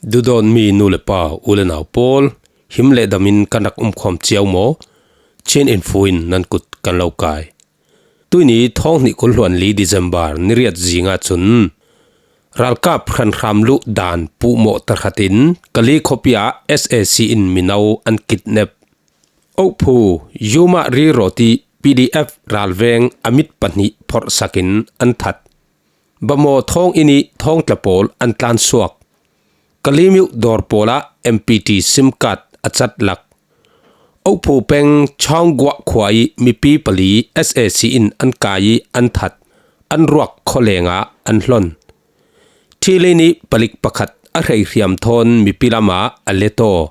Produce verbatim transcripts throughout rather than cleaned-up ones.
Dudawnmi nu le pa, u le nau pawl, him le damin kan rak umkhawm ciau maw? Chin Info in nan kut kan lo kai. Tuini thawng hnih kul hluan li December ni riat zinga cun ralkap hranhram luh dan puhmawh tarkhat in Kali khuapi ah S A C in mino an kidnap. Okphu, Yuma Ri Roti P D F ralveng a mit pahnih phorhsak in an that. Bamaw thawng inn i thawngtla pawl an tlansuak. Kalimyu dawr pawlah M P T sim card a catlak. Okphu peng Chawnggua khua i mipi pali S A C in an kai i an that, an ruak khualengah an hlon. Thilin i palik pakhat a hreihriam thawn mipi lamah a let aw.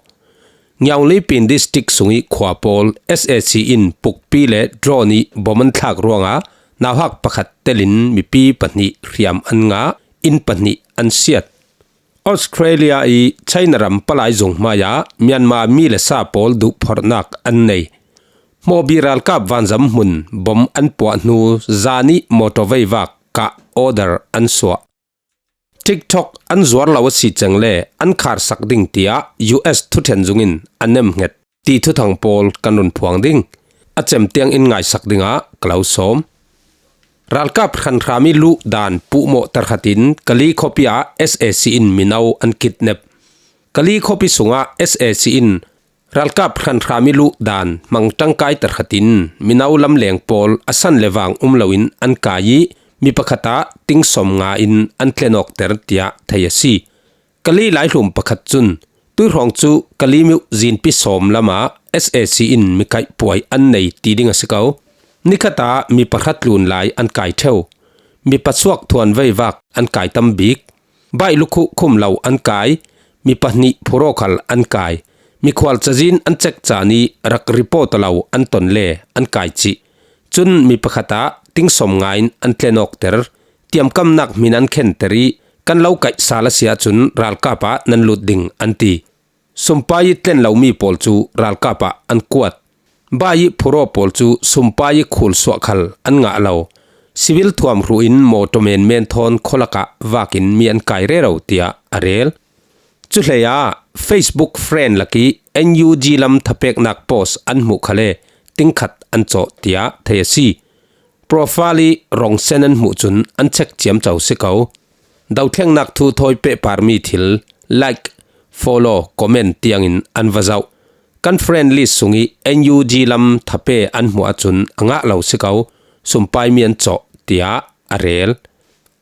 Ngiaunglipin District sung i khua pawl S A C in pukpi le drone i bom an thlak ruangah nauhak pakhat telin mipi pahnih hriam an ngah, inn pahnih an siat. Australia i China ram palai zung hmaiah Myanmar mi le sa pawl duhphorhnak an nei. Hmawbi ralkap vanzam hmun bom an puah hnu zan i motor veivak kah order an suah. TikTok an zuar lo a si ceng le an kharsak ding tiah U S thuṭhen zungin a nemhnget ti thuthang pawl kan run phuang ding. A cem tiang in ngaisak dingah ka lo sawm. Ralkap hranhram i luh dan puhmawh tarkhat in Kali khuapi ah S A C in mino an kidnap. Kali khuapi sungah S A C in ralkap hranhram i luh dan hmang ṭangkai tarkhat in mino lamleng pawl a san le vang um loin an kai i mi pakhat ah ting sawm nga in an tlenawkter tiah thei a si. Kali laihlum pakhat cun tuihrawng cu Kalimyu zinpi sawm lamah S A C in mi kaihpuai an nei ti ding a si ko. Nikhat ah mi pahra tlun lai an kai ṭheu. Mi pasuak thuan veivak an kai tam bik. Baih lukhuh khum lo an kai. Mi pahnih phuro khal an kai. Mi khual cazin an cek caan i rak report lo an ton le an kai cih. Cun mi pakhat ah ting sawm nga in an tlenawkter. Tiamkamnak hmin an khenter i kan lo kaih sal a si ahcun ralkap ah nan lut ding an ti. Sumpai i tlen lomi pawl cu ralkap ah an kuat. Bai i phuro pawl cu sumpai i khul suah khal an ngah lo. Civil thuam hruh in mawṭaw menmen thawn khualak ah vakin mi an kai rero tiah a rel. Cuhleiah Facebook friend lak i N U G lam thapeknak post an hmuh khal le tingkhat an cawh tiah thei a si. Profile i rong sen an hmuh cun an check ciamco si ko. Dothlengnak thu thawi pehparmi thil like, follow, comment tiangin an va zoh. Kan friend list sung i N U G lam thape an hmuh ahcun a ngah lo si ko, sumpaimi an cawh, tiah a rel.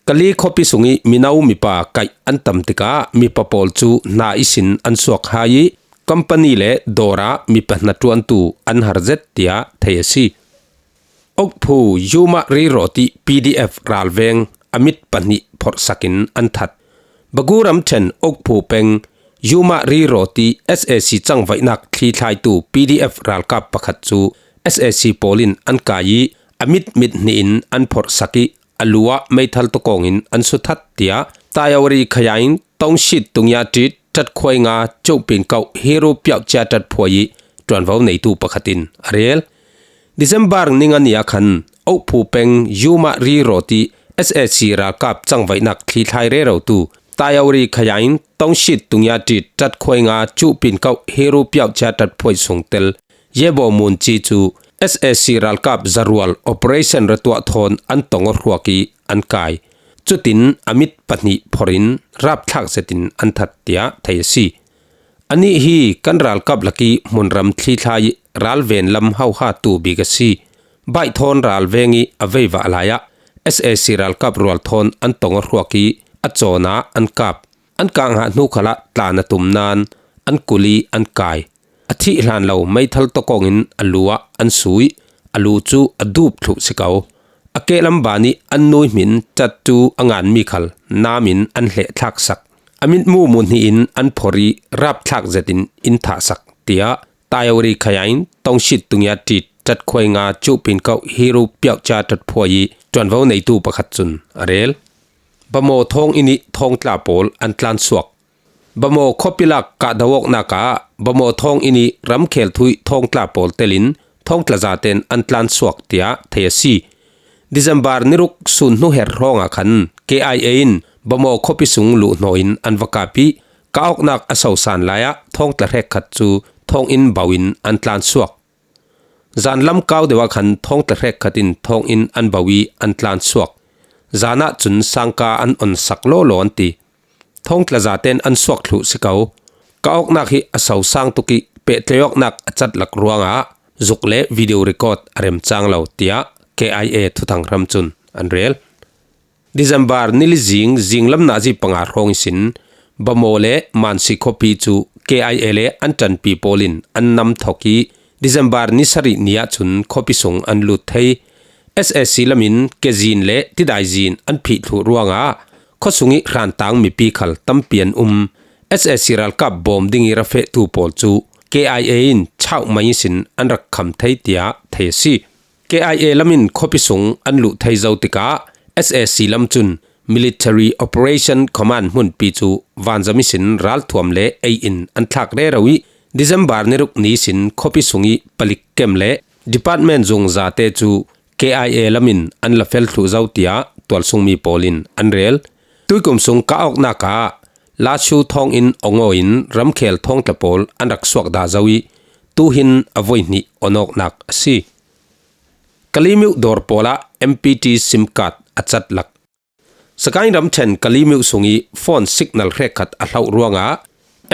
Kali khuapi sung i mino mipa kaih an tam tikah mipa pawl cu hna ihsin an suak hai i company le dawr ah mipa hnaṭuantu an har zet tiah thei a si. Okphu Yuma Ri Roti P D F ralveng a mit pahnih phorhsak in an that. Bagu ramṭhen Okphu peng Yuma Ri Roti S A C cangvaihnak thlithlaitu P D F ralkap pakhat cu S A C pawl in an kai i a mit mit hnih in an phorhsak i a lu ah meithal tawkawng in an suthat tiah Tayawri Khayain Tongshit Tungyati Tat Khuai Nga Copin Kauh Hiru Piauh Cia Tat Phuai i ṭuanvo neitu pakhat in a rel. December ni nga ni ah khan Okphu peng Yuma Ri Roti S A C ralkap cangvaihnak thlithlai rerotu Tayawri Khayain Tongshit Tungyati Tat Khuai Nga Copin Kauh Hiru Piauh Cia Tat Phuai sungtel Yebo Mun Ci cu S A C ralkap zarual operation ra tuah thawn an tong aw hruak i an kai. Cutin a mit pahnih phorh in rapthlak zetin an that tiah thei a si. Anih hi kan ralkap lak i hmunram thlithlai i ralven lam hauha tu bik a si. Baih thawn ralveng i a veivah lai ah S A C ralkap rual thawn an tong aw hruak i a cawn ah an kap. An kah ngah hnu khalah tlan a tum nain an kul i an kai. A thih hlan lo meithal tawkawng in a lu ah an sui. A lu cu a dup thluh si ko. A kehlam ban i an nui hmin tat tu a nganmi khal nam in an hlehthlak sak. A mitmu mu hnih in an phorh i rapthlak zetin in thahsak, tiah Tayawri Khayain Tongshit Tungyati Tat Khuai Nga Copin Kauh Hiru Piauh Cia Tat Phuai i ṭuanvo neitu pakhat cun a rel. Bamaw thawng inn i thawngtla pawl an tlansuak. Bamaw khuapi lak kahdoh awknak ah Bamaw thawng inn i ramkhel thu i thawngtla pawl telin thawngtla zaten an tlansuak tiah thei a si. December ni ruk sun hnu her hrawngah khan K I A in Bamaw khuapi sung luhhnawh in an va kap i Kah awknak a sosan lai ah thawngtla hrekkhat cu thawnginn bo in an tlansuak. Zanlam kau deuh ah khan thawngtla hrekkhat in thawnginn an bo i an tlansuak. Zan ah cun sangka an onsak lawlaw an ti. Thawngtla zaten an suak thluh si ko. Kah awknak hi a sosang tuk i pehtlaih awknak a cat lak ruangah zuk le video record a remcang lo, tiah K I A thuthang hram cun an rel. December ni li zing, zinglam nazi panga hrawng ihsin Bamaw le Mansi khuapi cu K I A le an ṭanpi pawl in an nam thawk i, December ni sarih ni ahcun khuapi sung an lut thei. S A C lam in kezin le tidaizin an phih thluh ruangah khuasung i hrantang mipi khal tampi an um. S A C ralkap bawm ding i ra fehtu pawl cu K I A in chauhmai ihsin an rak kham thei, tiah thei a si. K I A lam in khuapi sung an luh thei zo tikah S A C lam cun Military Operation Command hmunpi cu vanzam ihsin ralthuam le ei in an thlak rero i, December ni ruk ni ihsin khuapi sung i palik kem le department zung zate cu K I A lam in an la fel thluh zo, tiah tualsungmi pawl in an rel. Tuikum sung kah awknak ah Lashu thawnginn ongaw in ramkhel thawngtla pawl an rak suak dah zo i, tuhin a voihnih on awknak a si. Kalemyo dawr pawl ah M P T sim card a cat lak. Sagaing ramṭhen Kalemyo sung i phone signal hrekkhat a hloh ruangah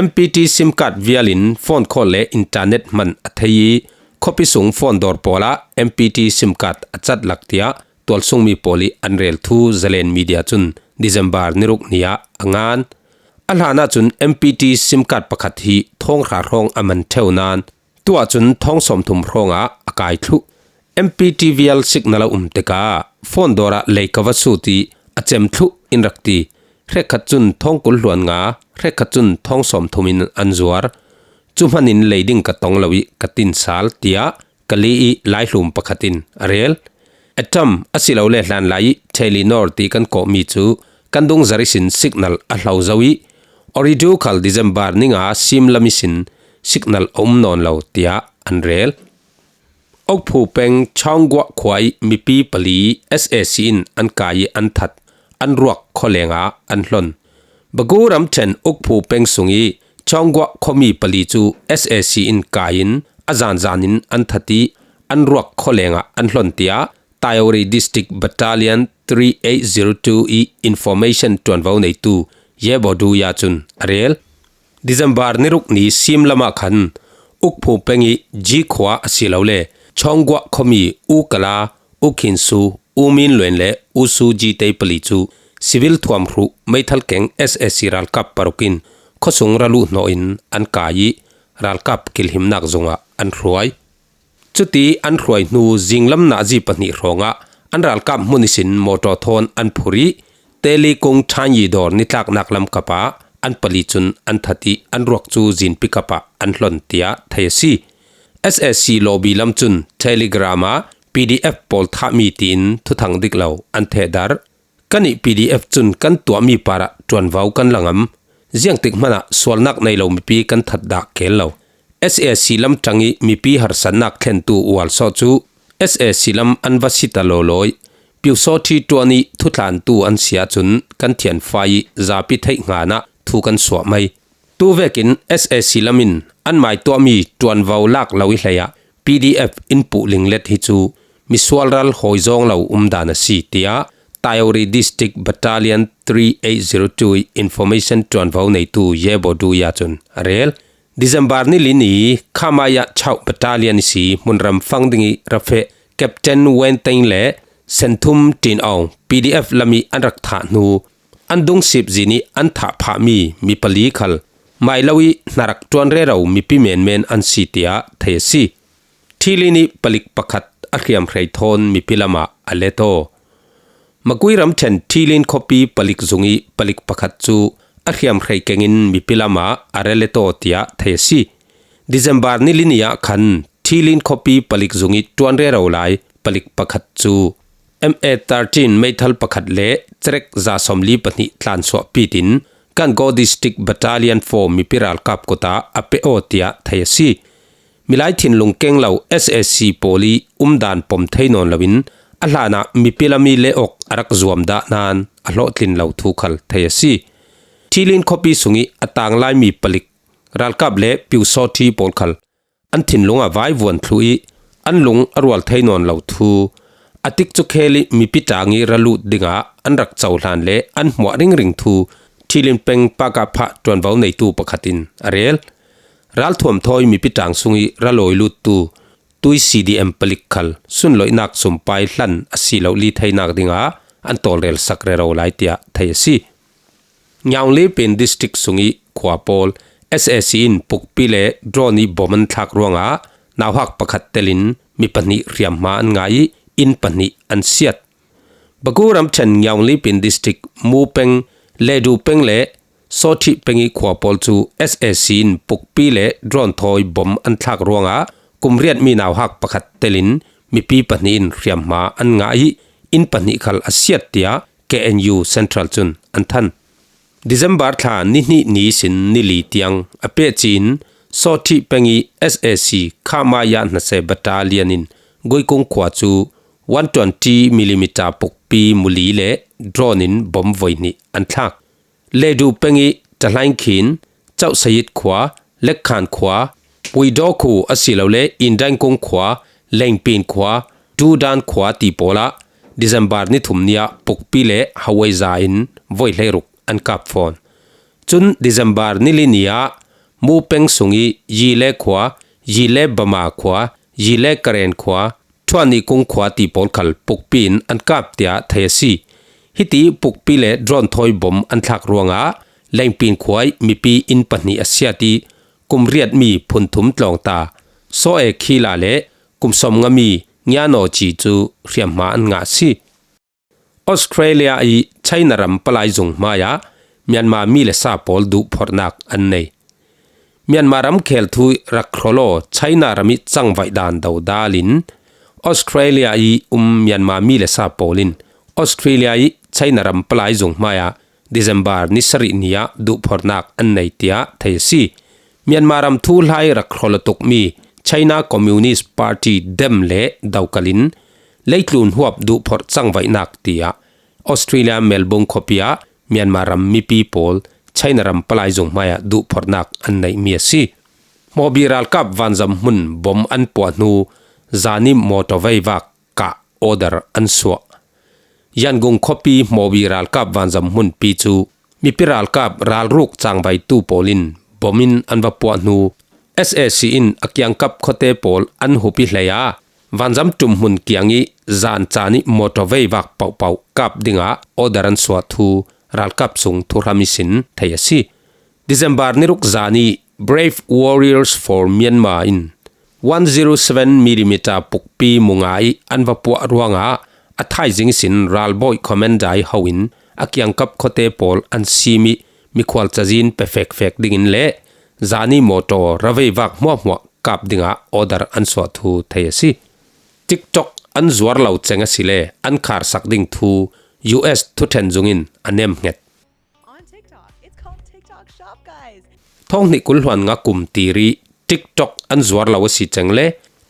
M P T sim card vial in phone call le internet hman a thei i, khuapi sung phone dawr pawl ah M P T sim card a cat lak, tiah tualsungmi pawl i an rel thu Zalen Media cun December ni ruk ni ah a ngan. A hlan ahcun M P T sim card pakhat hi thawng hra hrawng a man ṭheu nain, tu ahcun thawng sawmthum hrawngah a kai thluh. M P T vial signal a um tikah phone dawr ah lei ka va sut i a cem thluh in rak ti. Hrekkhat cun thawng kul hluan nga, hrekkhat cun thawng sawmthum in an zuar. Cu hmanh in lei ding ka tong lo i ka tin sal, tiah Kale i laihlum pakhat in a rel. Atam asilole hlanlai i Telenor ti kan kawhmi cu kan dungzarh ihsin signal a hlo zo i, Ooredoo khal December ni nga sim lam ihsin signal a um nawn lo, tiah an rel. Ukphu peng Chawnggua khua i mipi pali S A C in an kai i an that, an ruak khualeng ah an hlon. Bago ramṭhen Ukphu peng sung i Chawnggua khuami pali cu S A C in kai in a zanzan in an that i an ruak khualeng ah an hlon, tiah Taiawri District Battalion three eight zero two i information ṭuanvo neitu Ye Baw Duya cun a rel. December ni ruk ni sim lam ah khan Ukphu peng i Ji khua asilole Chawnggua khuami U Kala, U Khin Su, U Min Luen le U Su Ji Tei pali cu civil thuamhruh meithal keng S A C ralkap paruk in khuasung ra luh hnawh in an kai i ralkap kilhimnak zung ah an hruai. Cuti an hruai hnu zinglam nazi pahnih hrawngah an ralkap hmun ihsin mawṭaw thawn an phurh i, Telikung Ṭhanyi dawr nitlaknak lam kap ah an pali cun an that i an ruak cu zinpi kap ah an hlon, tiah thei a si. S A C lobby lam cun Telegram ah P D F pawl thahmi tiin thuthang dik lo an thehdarh. Kan i P D F cun kan tuahmi parah ṭuanvo kan la ngam. Ziangtik hmanah sualnak nei lo mipi kan that dah kel lo. S A C lam ṭang i mipi harsatnak thlentu ualsawh cu S A C lam an va si ta lawlaw i, Pyusawṭhi ṭuan i thutlantu an si ahcun kan thianfai i zapi theih hngan ah thu kan suah mai. Tu vekin S A C lam in an mai tuahmi ṭuanvo lak lo i hlei ah P D F in puh linglet hi cu misual ral hawi zawng lo umdan a si, tiah Taiawri District Battalion three eight zero two i information ṭuanvo neitu Ye Baw Duya cun a rel. December ni li ni Khamaya Chauh Battalion ihsi hmunram fang ding i ra feh Captain Wen Teng le Senthum Tin Aung P D F lam i an rak thah hnu, an dungsip zin i an thah phahmi mi pali khal mai lo i hnarak ṭuan rero mipi menmen an si, tiah thei a si. Thilin i palik pakhat a hriamhrei thawn mipi lamah a let aw. Magui ramṭhen Thilin khuapi palik zung i palik pakhat cu a hriamhrei kengin mipi lamah a ra let aw, tiah thei a si. December ni li ni ah khan Thilin khuapi palik zung i ṭuan rero lai palik pakhat cu M A thirteen meithal pakhat le cerek za sawmli pahnih tlansuahpi tin Kangaw District Battalion four mipi ralkap kut ah a pe aw, tiah thei a si. Milai thinlung keng lo S A C pawl i umdan pom thei nawn loin a hlanah mipi lam i leh awk a rak zuam dah nain a hlawhtlin lo thu khal thei a si. Chilin khuapi sungih a tanglai mi palik, ralkap le piusawṭhi pawl khal an thinlungah vaivuan thluh ih an lung a rual thei nawn lo thu, a tikcu khel ih mipi ṭang ih ra lut dingah an rak cohlan le an hmuah ringring thu Chilin peng pakah phah ṭuanvo neitu pakhat in a rel. Ralthuam thawi mipi ṭang sungih ra lawi luttu Tui C D M palik khal sunloihnak sumpai hlan a si loh li theinak dingah an tawlrelsak rero lai tiah thei a si. Nyaunglipin district sungih khua pawl S A C in pukpi le drone ih bom an thlak ruangah nauhak pakhat telin mi pahnih hriamhma an ngah ih inn pahnih an siat. Baku ramṭhen Nyaunglipin district Mu peng, Ledu peng le Sawṭhih peng ih khua pawl cu S A C in pukpi le drone thawi bom an thlak ruangah kum riatmi nauhak pakhat telin mipi pahnih in hriamhma an ngah ih inn pahnih khal a siat tiah K N U Central cun an than. December thla ni hnih ni ihsin ni li tiang a pehci in Sawṭhih peng ih S A C Khamaya hnase battalion in Guikung khua cu one twenty millimeter pukpi muli le drone in bom voi hnih an thlak. Ledu peng ih Tahlaingkhin, Chauhsayit khua, Lekkhan khua, Puidaw khu asilole Indaingkung khua, Lengpin khua, Dudan khua ti pawlah December ni thum ni ah pukpi le hawaiza in voi hleiruk an kap fawn. Cun December ni li ni ah Mu peng sungih Yile khua, Yile Bama khua, Yile Karen khua, Ṭhuahnih kung khua ti pawl khal pukpi in an kap tiah thei a si. Hiti pukpi le drone thawi bom an thlak ruangah Lengpin khua ih mipi inn pahnih a siat ih kum riatmi phunthum tlawngta Saw E Khila le kum sawmngami Ngianawci cu hriamhma an ngah a si. Australia ih China ram palai zung hmaiah Myanmar mi le sa pawl duhphorhnak an nei. Myanmar ram khel thu ih rak hrawlaw China ram ih cangvaih dan dodal in Australia ih um Myanmar mi le sa pawl in Australia ih China ram palai zung hmaiah December ni sarih ni ah duhphorhnak an nei tiah thei a si. Myanmar ram thuhlai rak hrawl a tukmi China Communist Party dem le dokal in leitlun huap duhphorh cangvaihnak tiah Australia Melbourne khuapi ah Myanmar ram mipi pawl China ram palai zung hmaiah duhphorhnak an neihmi a si. Hmawbi ralkap vanzam hmun bom an puah hnu zani mawtaw veivak kah order an suah. Yangon khuapi Hmawbi ralkap vanzam hmunpi cu mipi ralkap ralruk cangvaitu pawl in bom in an va puah hnu S A C in a kiangkap khuate pawl an hup ih hlei a, vanzam ṭum hmun kiang ih zan caan ih mawtaw veivak pohpoh kap dingah order an suah thu ralkap sung thuhram ihsin thei a si. December ni ruk zan ih Brave Warriors for Myanmar in one zero seven millimeter pukpi munga ih an va puah ruangah a thaizing ihsin ralbawi commander ih ho in a kiangkap khuate pawl an sim ih mikhual cazin pe fekfek dingin le zani mawtaw ra veivak hmuahhmuah kap dingah order an suah thu thei a si. TikTok an zuar lo ceng a si le an kharsak ding thu U S thuṭhen zung in a nemhnget. On TikTok. It's called TikTok Shop, guys. Thawng hnih kul hluan nga kum tir ih TikTok an zuar lo a si ceng le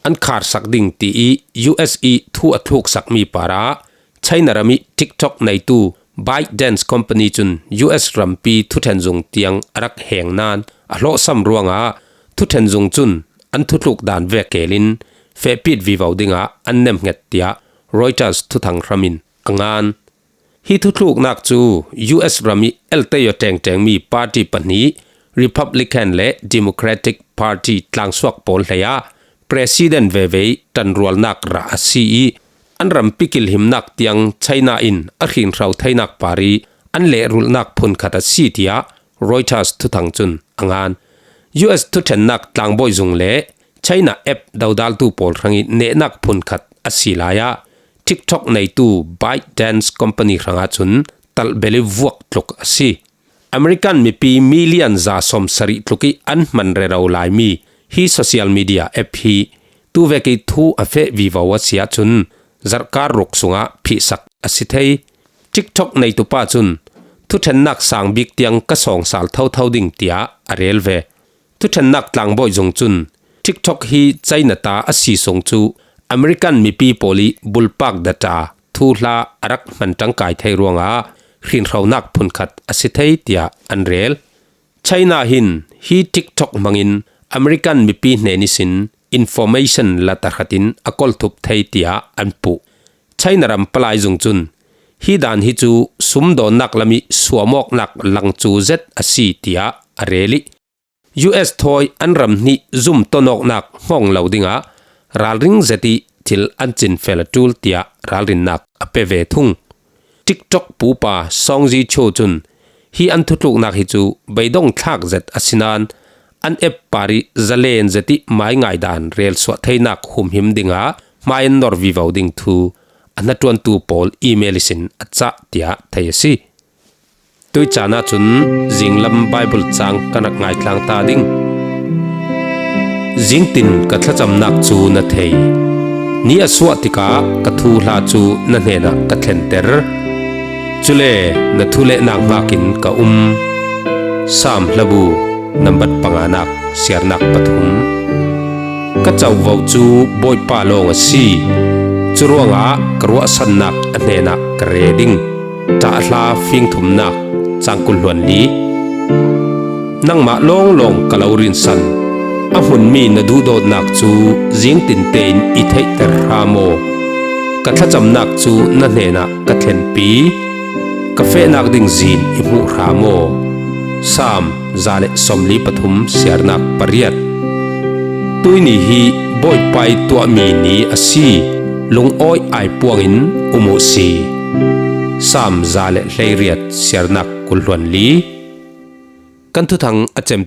an kharsak ding ti ih U S ih thu a thluksakmi parah China ram ih TikTok neitu ByteDance Company cun U S rampi thuṭhen zung tiang a rak heng nain a hlawhsam ruangah thuṭhen zung cun an thutluk dan vek kelin fehpit vivo dingah an nemhnget tiah Reuters thuthang hram in a ngan. Hi thutluknak cu U S ram ih eltei aw ṭengṭengmi party pahnih Republican le Democratic Party tlangsuak pawl hleiah President veve ih ṭanrualnak rah a si ih an rampi kilhimnak tiang China in a hrinhro theinak par ih an lehrulhnak phunkhat a si tiah Reuters thuthang cun a ngan. U S thuṭhennak tlangbawi zung le China app dodaltu pawl hrangih nehnak phunkhat a si lai ah TikTok neitu ByteDance Company hrangah cun talhbel ih vuak tluk a si. American mipi million za sawmsarih tluk ih an hman rero laimi hi social media app hi tuvek ih thu a feh vivo a si ahcun zarhkar ruk sungah phihsak a si thei. TikTok neitupa cun thuṭhennak sang bik tiang ka sawngsal thotho ding tiah a rel ve. Thuṭhennak tlangbawi zung cun TikTok hi China ta a si sung cu American mipi pawl ih bulpak data thuhla a rak hman ṭangkai thei ruangah hrinhronak phunkhat a si thei tiah an rel. China hin hi TikTok hmangin American mipi hnen ihsin information la tahratin a kolthup thei tiah an puh. China ram palai zung cun hi dan hi cu sumdawnnak lam ih suamawknak langcu zet a si tiah a rel ih, U S thawi an ram hnih zum tonawknak hngawng lo dingah ralring zet ih thil an cinfel a ṭul tiah ralrinnak a pe ve thung. TikTok pupa Song Zi Cho cun hi an thutluknak hi cu beidong thlak zet a si nain an app par ih zalen zet ih mai ngaidan relsuah theinak humhim dingah hmai an nor vivo ding thu a hnaṭuantu pawl email ihsin a cah tiah thei a si. Tui caan ahcun zinglam Baibal caang kan rak ngaitlang ta ding. Zingtin ka thlacamnak cu na thei. Ni a suah tikah ka thuhla cu na hnenah ka thlenter. Cule na thulehnak hngak in ka um. Saam hlabu nambat panganak, siarnak pathum. Ka covo cu Bawipa lawng a si. Curuangah ka ruahsannak a hnenah ka re ding. Ṭah a hla fingthumnak, cang kul hluan li. Nangmah lawnglawng ka lo rinsan. A hmunmi na duhdawtnak cu zingtin tein i theihter hram aw. Ka thlacamnak cu na hnenah ka thlenpi. Ka fehnak ding zin i hmuh hram aw. Saam za le sawmli pathum, siarnak pariat. Tuihni hi Bawipa ih tuahmi ni a si. Lungawi ai puangin um uh si. Saam za le hleiriat, siarnak kul hluan li. Kan thuthang a cem